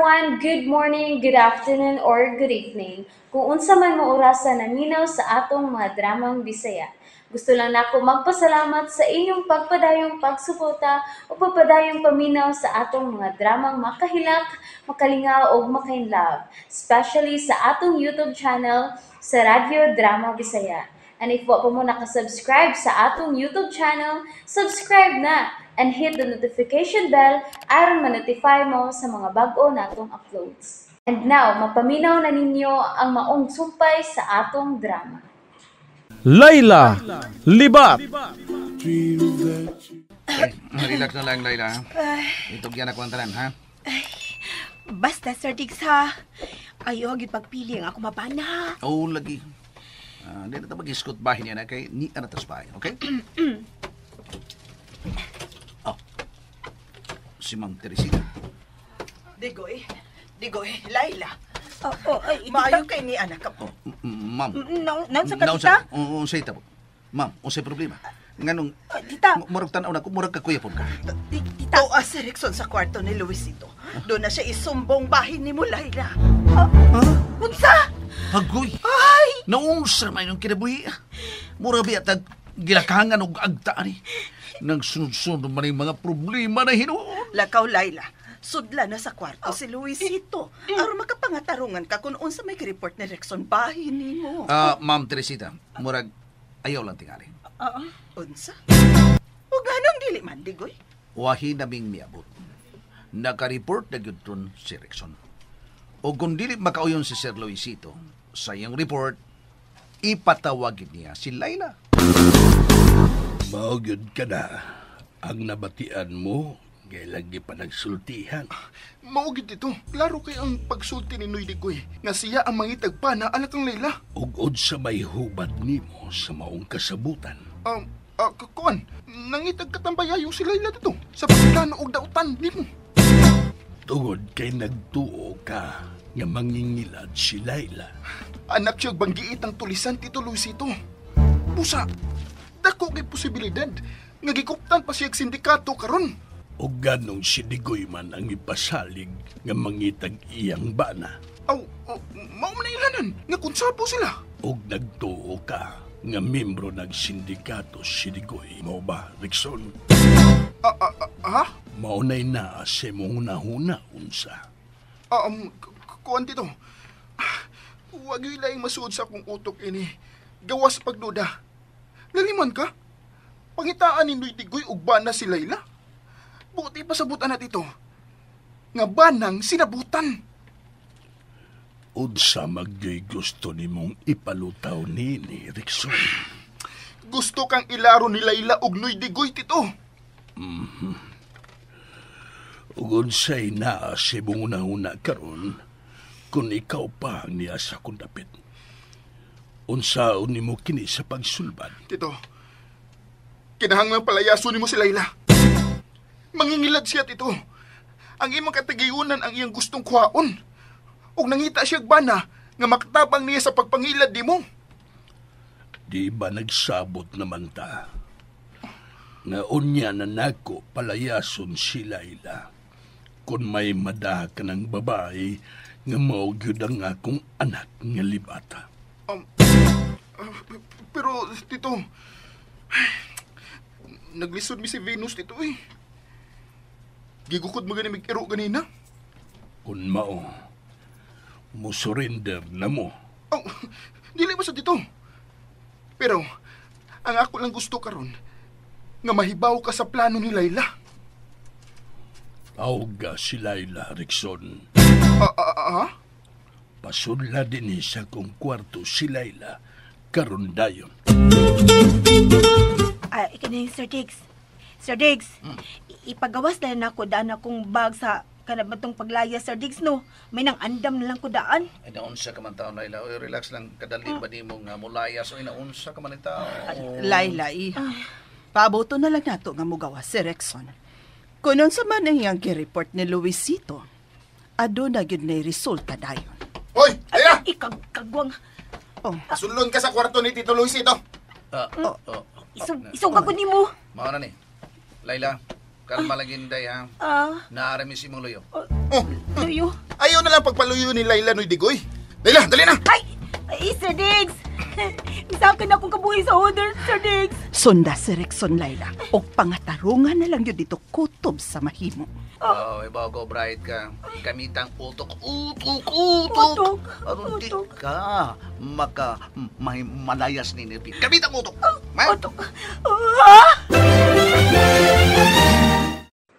Everyone! Good morning, good afternoon, or good evening. Kung unsa man mo orasa naminaw sa atong mga dramang Bisaya. Gusto lang nako magpasalamat sa inyong pagpadayong pagsuporta o pagpadayong paminaw sa atong mga dramang makahilak, makalingaw ug makainlove, especially sa atong YouTube channel sa Radyo Drama Bisaya. And if wa pa mo nakasubscribe sa atong YouTube channel, subscribe na and hit the notification bell aron ma-notify mo sa mga bag-o natong uploads. And now, mapaminaw na ninyo ang maong sumpay sa atong drama. Layla Libat. Okay, relax na lang, Layla. Itugyan ako ang tanan, ha? Basta, Sir Diggs, ha? Ayaw, gyud pagpili ang ako mabana, ha? Oo, lagi. Di na ito mag-iskot bahin niya na kay ni na tas bahin, okay? Oh. Si Ma'am Teresita. Digoy, Digoy, Laila. Oh, oh, ay, Maayo kay ni anak ka. Oh, ma'am. Naunsa ka, tita? Unsay tabo? Ma'am, unsay problema? Nganong Ah, tita. Murag tan-aw na ko, murag kakuyapon ka. Tita. Tuwa si Rickson sa kwarto ni Luisito. Doon na siya isumbong bahin ni mo, Laila. Unsa? Agoy! Ay! Naunsa man yung kinabuhi. Mura biya tag gilakangan og agta ani. Nagsunod-sunod man yung mga problema na hinuon. Lakaw, Laila. Sudla na sa kwarto si Luisito. Aron makapangatarungan ka kung unsa may report ni Rickson bahin nimo. Ma'am Teresita, murag ayaw lang tingali. Unsa? O ganong dili man, Digoy? Wahi naming miabot. Naka-report na gyud tun si Rickson. O kung dili makauyon si Sir Luisito sa iyang report, ipatawagin niya si Layla. Mao gyud ka na ang nabatian mo ngay lagi pa nagsultihan. Mao gyud dito. Klaro kay ang pagsulti ni Noy Digoy nga siya ang mangitag pa na anak kang Layla. Ug unsa may hubad nimo sa maong kasabutan. Kuan, nangitag katambayayo si Layla dito sa pagplano og dautan nimo. Tungod kay nagtuo ka nga mangingilad si Layla. Anak siya banggiit ang tulisan, Tito Luisito. Busa, dako kay posibilidad nga gikuptan pa siya og sindikato karon. O ganong si Digoy man ang ipasalig nga mangitag iyang bana. Aw, oh, mao man na ilanan nga konsapo sila. Og nagtuo ka nga membro ng sindikato si Digoy. Mao ba, Rickson? Ha? Mao na'y naa sa imong hunahuna unsa. Kuan, Tito. Wag yung laing masuod sa akong utok ini. Gawas sa pagduda. Laliman ka? Pangitaan ni Noy Digoy og bana si Layla. Buti pa sabutan na dito nga banang sinabutan. Unsa magyoy gusto nimong ipalutaw nini, Rickson? Gusto kang ilaro ni Layla og Noy Digoy, Tito. Ug unsay naa sa imong hunahuna karon kung ikaw pa ang niya sa akong dapit? Unsaon nimo kini sa pagsulbad? Tito, kinahanglang palayason nimo si Layla. Mangingilad siya, Tito. Ang imong katagayunan ang iyang gustong kuhaon. Ug nangita siya bana nga makatabang niya sa pagpangilad nimo. Di ba nagsabot naman ta nga unya na nako palayason si Layla kung may madaha ka ng babae nga mao gyud ang akong anak nga libata? Pero, Tito, naglisod mi si Venus, Tito, eh. Gigukod mo gani mig-iro ganina. Kung mao, mo surrender na mo. Oh, dili ba sa Tito? Pero, ang ako lang gusto karon nga mahibaw ka sa plano ni Layla. Tawga si Layla, Rickson. Ah? Pasudla din sa kong kwarto si Layla karon dayon. Ay, ikaw Sir Diggs. Sir Diggs, ipagawas na lang ako daan akong bag sa kanabantong paglaya, Sir Diggs, no? May nang andam na lang ko daan. Ay, naunsa ka man tao, Layla. Oy, relax lang. Kadali ba di mo nga mulaya? So, naunsa ka man ang tao. Laila, iha. Paaboto na lang nato nga mugawas si Rexon. Kung unsa man ang iyang gi-report ni Luisito, aduna gyud nay resulta dayon. Hoy, Layla! Ikag kagwang. Oh, Sulon ka sa kwarto ni Tito Luisito. Ah, oh, Isug, isug ako nimo. Mao na ni. Layla, Kalma lang Inday ha. Ah, Naarami si imong luyo. Oh, luyo. ayaw na lang pagpaluyo ni Layla Noy Digoy. Layla, dali na! Ay! Ay, Sir Diggs! Misakin akong kabuhi sa order, Sir Diggs. Sunda si Rexon, Laila. Og pangatarungan na lang yun dito kutob sa mahimo. Oh, ibaw ko, bright ka. Gamitang utok, utok, utok. Utok, Aron di utok. ka maka malayas ni Nervi. Gamitang utok. Ma? Utok. Ah!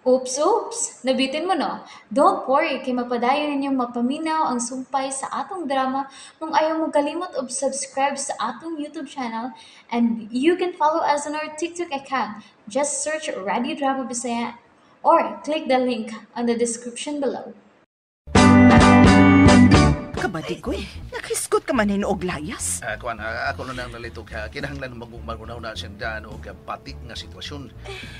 Oops, oops! Nabitin mo, no? Don't worry, kay mapadayon ninyong mapaminaw ang sumpay sa atong drama kung ayaw mo kalimot og subscribe sa atong YouTube channel, and you can follow us on our TikTok account. Just search Radio Drama Bisaya or click the link on the description below. Kabadigoy, naghisgot ka man hinuog layas. Kuan, ako na nang nalito ka. Kinahanglan magunaw na siyang daan o batik nga sitwasyon.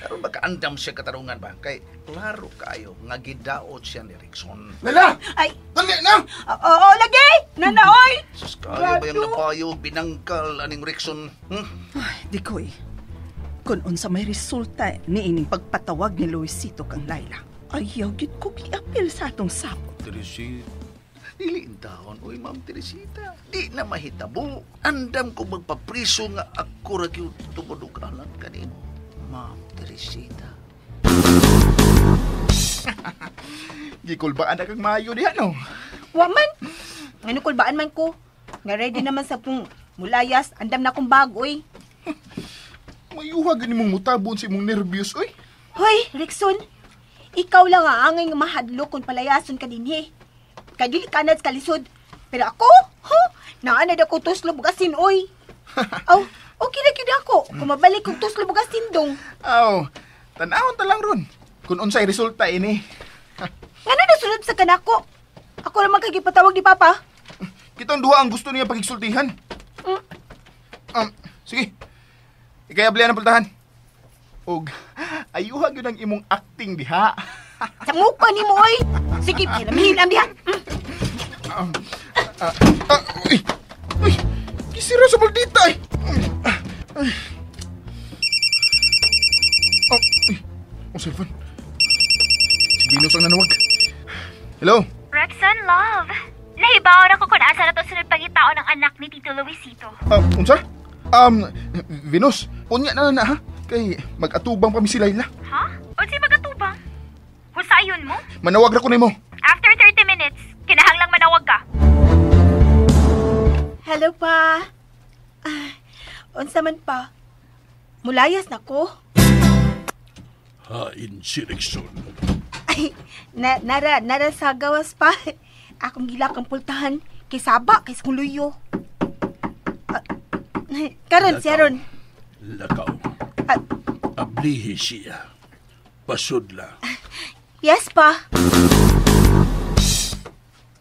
Aron makaandam siya katarungan ba? Kay klaro kayo nga gidaot siya ni Rickson. Layla! Ay! Dali na! Oo, lagi! Nanaoy! Sus, kayo ba yung Klaro. napayo, binangkal aning Rickson? Hmm? Ay, Digoy, kung unsa may resulta ni ining pagpatawag ni Luisito kang Laila, ayaw gyud ko giapil sa atong sapot. Teresita. Dili in taon. Uy, Ma'am Teresita. Di na mahitabo. Andam ko magpapriso nga ako ra gyud tungod og alang kanimo. Ma'am Teresita. Gikulbaan na kang maayo diha, no? Wa man. Ngano kulbaan man ko. Nga ready naman sa pong mulayas, andam na akong bagoy. Mayuha gani mong mutabon sa imong nervyos, oy. Hoy, Rickson. Ikaw lang ang angay nga mahadlok kung palayason ka dinhi. Kay dili ka na sa kalisod. Pero ako, huh? Naanad ako tuslo bugasin, oy. Aw, okay na gyud ako. Kung mabalik kog tuslo bugasin dong. Aw, tan-awon ta lang ron. Kung unsay resulta ini. Ngano nasunod sa kanako? Ako naman kay gipatawag ni Papa. Kitang duha ang gusto niya pagigsultihan. Sige. Ikay ablihan ang pultahan. Og ayuha gyud ang imong acting diha. Sa muka nimo oy. Sige, hilamihin ang diha. Uy. Uy, gisira sa maldita eh. Ay. Oh, uy. Ang cellphone. Si Venus ang nanawag. Hello? Rexon, love. Nahibaw na ko kung asa na to sunod pangitao ng anak ni Tito Luisito. Unsa? Venus, unya na na ha. Kay mag-atubang pa mi si Layla. Ha? Unsay magatubang? Husayon mo? Manawag ra ko nimo. After 30 minutes, kinahanglang manawag ka. Hello pa. Unsa man pa? Mulayas na ko. Hain si Rexon. Ay, nara sa gawas pa. Akong gilak ang pultahan. Kay saba, kay kuluyo. Karon, siya ron. Lakaw. Ablihi siya. Pasudla. Yes pa.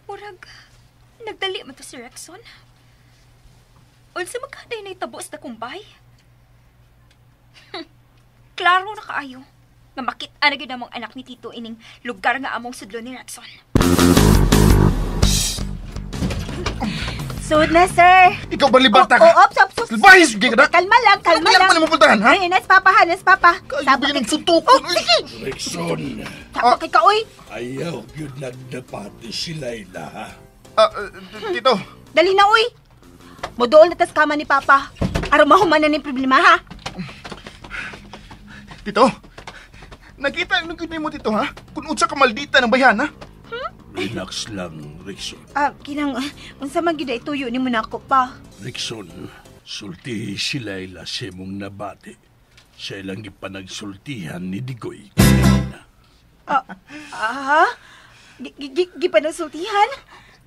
Murag, nagdali man to si Rexon. Unsa magkaday na itabos na kumbay? Klaro na kaayo nga makit-a na gyud among anak ni Tito ining lugar nga among sudlo ni Rexon. Sud na, sir. Ikaw ba libata ka? Oh, ops, ops, ops. Salbahis, gid ka na. Kalma lang, kalma Ano lang. pa nimo pultahan, ha? Ay, nas papa, ha, nas papa. Kayo ba yun ang suntok? Oh, sige. Rexon, Saba kay ka, oy. ayaw gyud nagdapati si Layla, ha? Tito. Dali na, oy. Modool na tas kama ni Papa. Aron mahuman na ning problema, ha? Tito, nakita nung gyud nimo, Tito, ha? Kung unsa ka maldita ng bayan, ha? Relax lang, Rexon. Kinang, unsa man gyud ay tuyo nimo nako pa. Rexon, sultihi si Layla sa imong nabati. Siya lang gipanagsultihan ni Digoy. Ha? Gipanagsultihan?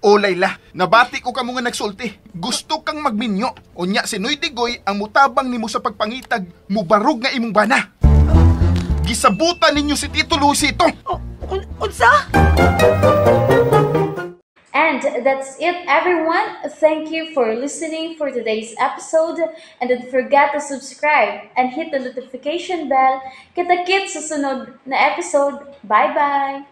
O Layla, nabati ko kamo nga nagsulti. Gusto kang magminyo. Unya si Noy Digoy ang mutabang nimo sa pagpangitag mubarog nga imong bana. Gisabutan ninyo si Tito Luisito. Unsa? And that's it, everyone. Thank you for listening for today's episode. And don't forget to subscribe and hit the notification bell. Kita-kits sa sunod na episode. Bye-bye!